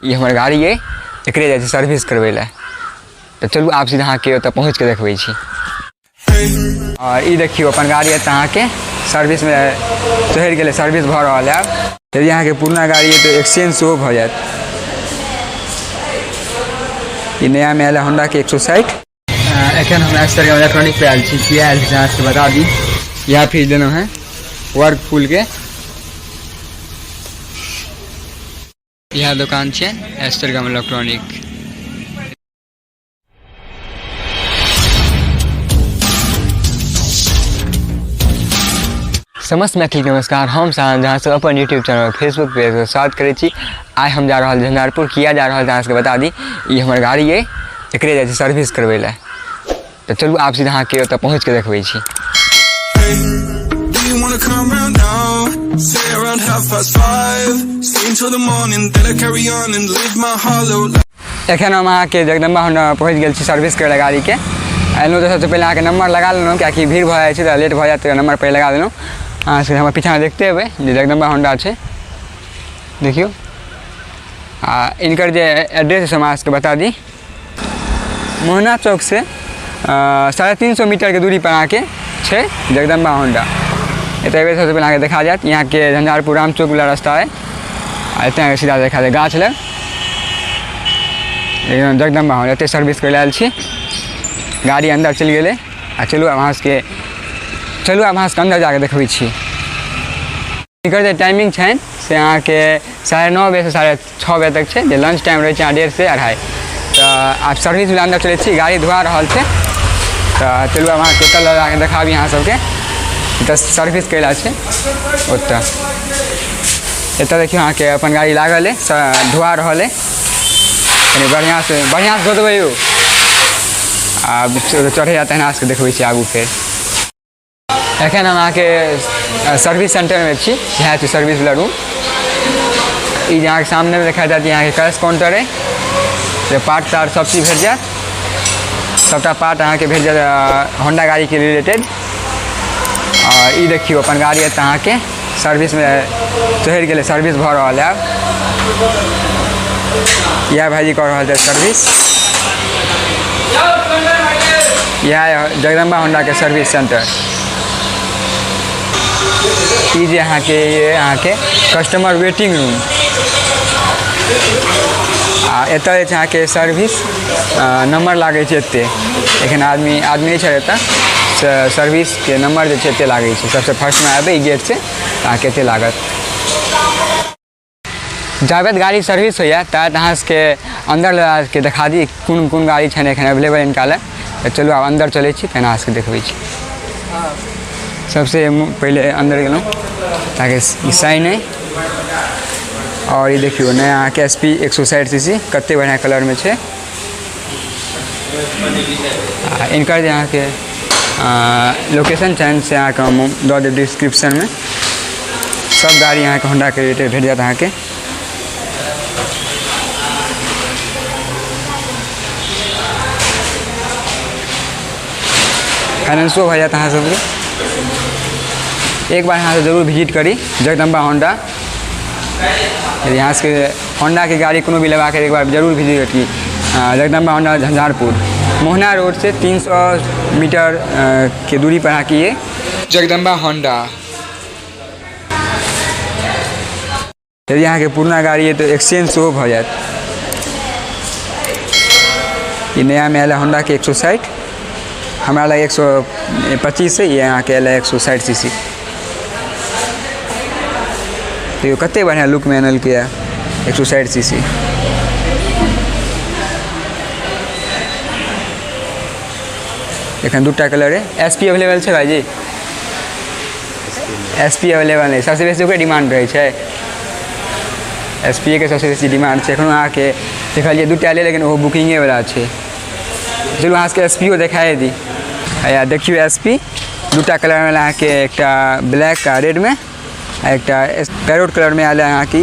ई हमर गाड़ी अइ, एकरे जाइ छी सर्विस करबै लए। तऽ चलू आब सीधा अहाँके ओतऽ पहुँचके देखबै छी। आओर ई देखियौ अपन गाड़ी एतऽ अहाँके सर्विसमे चढ़ि गेलै, सर्विस भऽ रहल है आब। यदि अहाँके पुरना गाड़ी अइ तऽ एक्सचेंज सेहो भऽ जायत। ई नयामे आयल है होंडाके 160। एखन हम एक्सर इलेक्ट्रॉनिक पे आयल छी। किया आयल छी अहाँ सबके बता दी। इएह फ्रिज लेलहुँ हेँ वर्क फुलके। इएह दोकान छै एस्टरगम इलेक्ट्रॉनिक। समस्त मैथिल नमस्कार, हम साहन जहाँ से अपन यूट्यूब चैनल फेसबुक पेज पर स्वागत करै छी। आइ हम जा रहल झंझारपुर। किया जा रहल अहाँ सबके बता दी। ई हमर गाड़ी अइ, एकरे जाइ छी सर्विस करबै लए। तऽ चलू आब सीधा अहाँके ओतऽ पहुँचके देखबै छी। एखन हम अहाँके जगदम्बा होंडा पहुँच गेल छी सर्विस करै लए गाड़ीके। एलहुँ तऽ सबसँ पहिले अहाँके नंबर लगा लेलहुँ, किएकि भीड़ भऽ जाइ छै तऽ लेट भऽ जायत, तऽ नंबर पहिले लगा देलहुँ। अहाँ सबके हमर पीछाँमे देखते हेबै जे जगदम्बा होंडा छै, देखियौ। आ इनकर जे एड्रेस हम अहाँ सबके बता दी, मोहना चौकसँ 350 मीटरके दूरीपर अहाँके छै जगदम्बा होंडा। एतऽ एबै सबसँ पहिले अहाँके देखा जायत। यहाँके झंझारपुर राम चौकवला रास्ता अइ, आ एतऽ अहाँके सीधा देखा जायत गाछ लग एकदम जगदम्बा होंडा। एतऽ सर्विस करै लए आयल छी, गाड़ी अन्दर चलि गेलै। आ चलू आब अहाँ सबके, चलू आब अहाँ सबके अन्दर जाकऽ देखबै छी। एकर जे टाइमिंग छनि से अहाँके 9:30 बजेसँ 6:30 बजे तक छै, जे लंच टाइम रहै छै अहाँ 1:30 से 2:30। तऽ आब सर्विसवला अन्दर चलै छी, गाड़ी धुआ रहल छै। तऽ चलू आब अहाँके ओतऽ लऽ जाकऽ देखाबी अहाँ सबके। एतऽ सर्विस कयला छै ओतऽ। एतऽ देखियौ अहाँके अपन गाड़ी लागल अइ, धुआ रहल अइ। कनि बढ़िआँसँ बढ़िआँसँ धो देबै यौ। आब चढ़ैया तहन अहाँ सबके देखबै छी आगू फेर। एखन हम अहाँके सर्विस सेंटरमे छी, इएह छै सर्विसवला रूम। ई जे अहाँके सामनेमे देखा जायत, अहाँके कैश काउंटर अइ, जे पार्ट तार्ट सब चीज भेट जायत। सबटा पार्ट अहाँके भेट जायत होंडा गाड़ीके रिलेटेड। आओर ई देखियौ अपन गाड़ी एतऽ अहाँके सर्विसमे चढ़ि गेलै, सर्विस भऽ रहल है आब। इएह भाइजी कऽ रहल छथि सर्विस। इएह जगदम्बा होंडाके सर्विस सेंटर। ई जे अहाँके ये अहाँके कस्टमर वेटिंग रूम, आ एतऽ जे छै अहाँके सर्विस नंबर लागै छै एते। एखन आदमी आदमी नहि छै एतऽ, सर्विसके नंबर जे छै एते लागै छै। सबसँ फर्स्टमे एबै ई गेटसँ अहाँके एते लागत। जाबे गाड़ी सर्विस होइए ताबत अहाँ सबके अन्दर लऽ के देखा दी कोन कोन गाड़ी छनि एखन अवेलेबल हिनका लग। तऽ चलू आब अन्दर चलै छी, तहन अहाँ सबके देखबै छी। सबसँ पहिले अन्दर गेलहुँ, अहाँके ई साइन अइ। आओर ई देखियौ नया अहाँके एस पी 160 सी सी कते बढ़िआँ कलरमे छै। आ इनकर जे अहाँके लोकेशन छनि से अहाँके हम दऽ देब डिस्क्रिप्शनमे। सब गाड़ी अहाँके होंडाके रिलेटेड भेट जायत अहाँके। फाइनेंसो भऽ जायत अहाँ सबके। एक बार अहाँ सब जरूर विजिट करी जगदम्बा होंडा। यदि अहाँ सबके होंडाके गाड़ी कोनो भी लेबाक एक बार जरूर विजिट करी जगदम्बा होंडा झंझारपुर मोहना रोड से 300 मीटर के दूरी पर अहाँके ये जगदम्बा होंडा। यदि अहाँके पुरना गाड़ी अइ तऽ एक्सचेंज सेहो भऽ जायत। ई नयामे आयल होंडाके 160, हमरा लग 125 अइ, ई अहाँके आयल 160 सी सी। देखियौ कते बढ़िआँ लुकमे आनलकै 160 सी सी। एखन दूटा कलर अइ। एस पी अवेलेबल छै भाइजी? एस पी अवेलेबल नहि। सबसँ बेसी ओकरे डिमांड रहै छै, एस पी ए के सबसँ बेसी डिमांड छै। एखनो अहाँके देखलियै दूटा एलै, लेकिन ओहो बुकिंगेवला छै। चलू अहाँ सबके एस पी ओ देखाए दी। हैया देखियौ एस पी दूटा कलरमे आयल अहाँके, एकटा ब्लैक आ रेडमे, आ एकटा पैरोट कलरमे आयल अहाँके।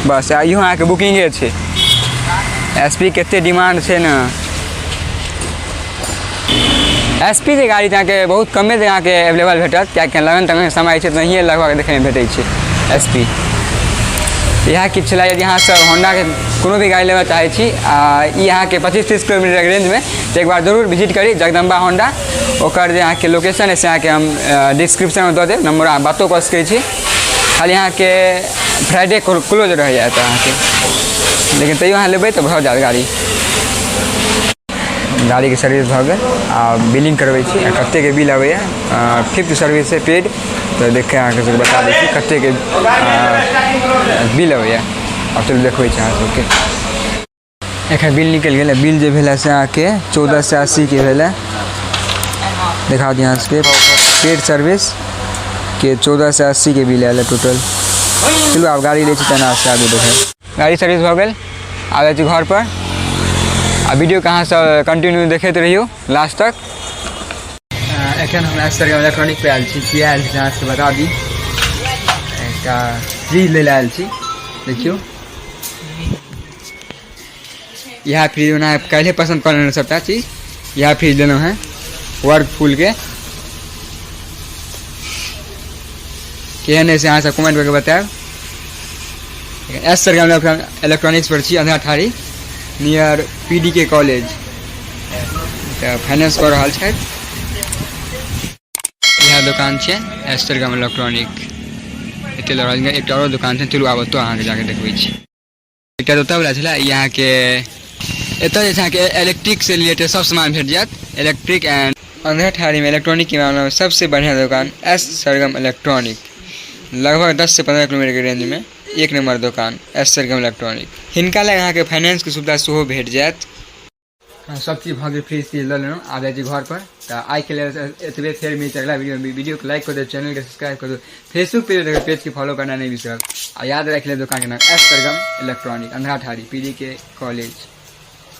बस आ इहो अहाँके बुकिंगे छै। एस पी कते डिमांड छै ने। एस पी के गाड़ी तऽ अहाँके बहुत कमे अहाँके अवेलेबल भेटत, किएकि लगन तगन समय छै तऽ नहिए लगभग देखैमे भेटै छै एस पी। इएह किछु छलै। यदि अहाँसभ होंडाके कोनो भी गाड़ी लेबऽ चाहै छी आ ई अहाँके 25-30 किलोमीटरके रेंजमे, तऽ एक बार जरूर विजिट करी जगदम्बा होंडा। ओकर जे अहाँके लोकेशन है, से अहाँके हम डिस्क्रिप्शनमे दऽ देब नंबर, अहाँ बातो कऽ सकै छी। खाली अहाँके फ्राइडे क्लोज रहैए तऽ अहाँके, लेकिन तैयो अहाँ लेबै तऽ भऽ जायत। गाड़ीके सर्विस भऽ गेल आ बिलिंग करबै छी आ कतेकके बिल अबैए। फिफ्थ सर्विस है पेड, तऽ देखिके अहाँके सबके बता दै छी कतेकके बिल अबैए। आब चलू, देखबै छी अहाँ सबके। एखन बिल निकलि गेल। बिल जे भेल से अहाँके 1480के भेल। देखा दी अहाँ सबके, पेड सर्विस के 1480के बिल आयल है टोटल। चलू, आब गाड़ी लै छी तहन अहाँ आगू देखब। गाड़ी सर्विस भऽ गेल, आब जाइ छी घरपर आ वीडियोके अहाँ सब कंटिन्यू देखैत रहियौ लास्ट तक। एखन हम एस इलेक्ट्रॉनिक पे आयल छी। किया आयल छी, अहाँ सबके बता दी। एकटा फ्रिज लै लए आयल छी। देखियौ, इएह फ्रिज ओना काल्हि पसन्द कऽ लेलहुँ सबटा चीज। इएह फ्रिज लेलहुँ हेँ वर्लपूलके। केहन है, से अहाँ सब कमेंट करके बतायब। एस सरगम इलेक्ट्रॉनिक्स पर छी, अंधराठाढ़ी, नियर पीडीके कॉलेज। तऽ फाइनेंस कऽ रहल छथि। इएह दोकान छै, एस सरगम इलेक्ट्रॉनिक। एते लऽ रहल। एकटा आरो दोकान छै, चलू, आब ओतऽ अहाँके जाके देखबै छी। एकटा तऽ ओतऽ वला छलै। ई अहाँके एतऽ जे छै, अहाँके इलेक्ट्रिक से रिलेटेड सब सामान भेट जायत। इलेक्ट्रिक एंड अंधराठाढ़ीमे इलेक्ट्रॉनिक के मामलामे सबसे बढ़िआँ दोकान एस सरगम इलेक्ट्रॉनिक। लगभग 10 से 15 किलोमीटर के रेंजमे एक नंबर दोकान एस सरगम इलेक्ट्रॉनिक। हिनका लग अहाँके फाइनेंसके सुविधा सेहो भेट जायत। हाँ, सब चीज भऽ गेल, फ्रिज त्रिज लऽ लेलहुँ, आब जाइ छी घर पर। तऽ आइके लेल एतबे। फेर मिलते अगला वीडियो में। वीडियो को लाइक कर दो, चैनल के सब्सक्राइब कर दो, फेसबुक पेज देखो, पेज के फॉलो करना नहीं बिसरब। आ याद रख ले, दुकान के नाम एस सरगम इलेक्ट्रॉनिक, अंधराठाढ़ी, पीडीके कॉलेज।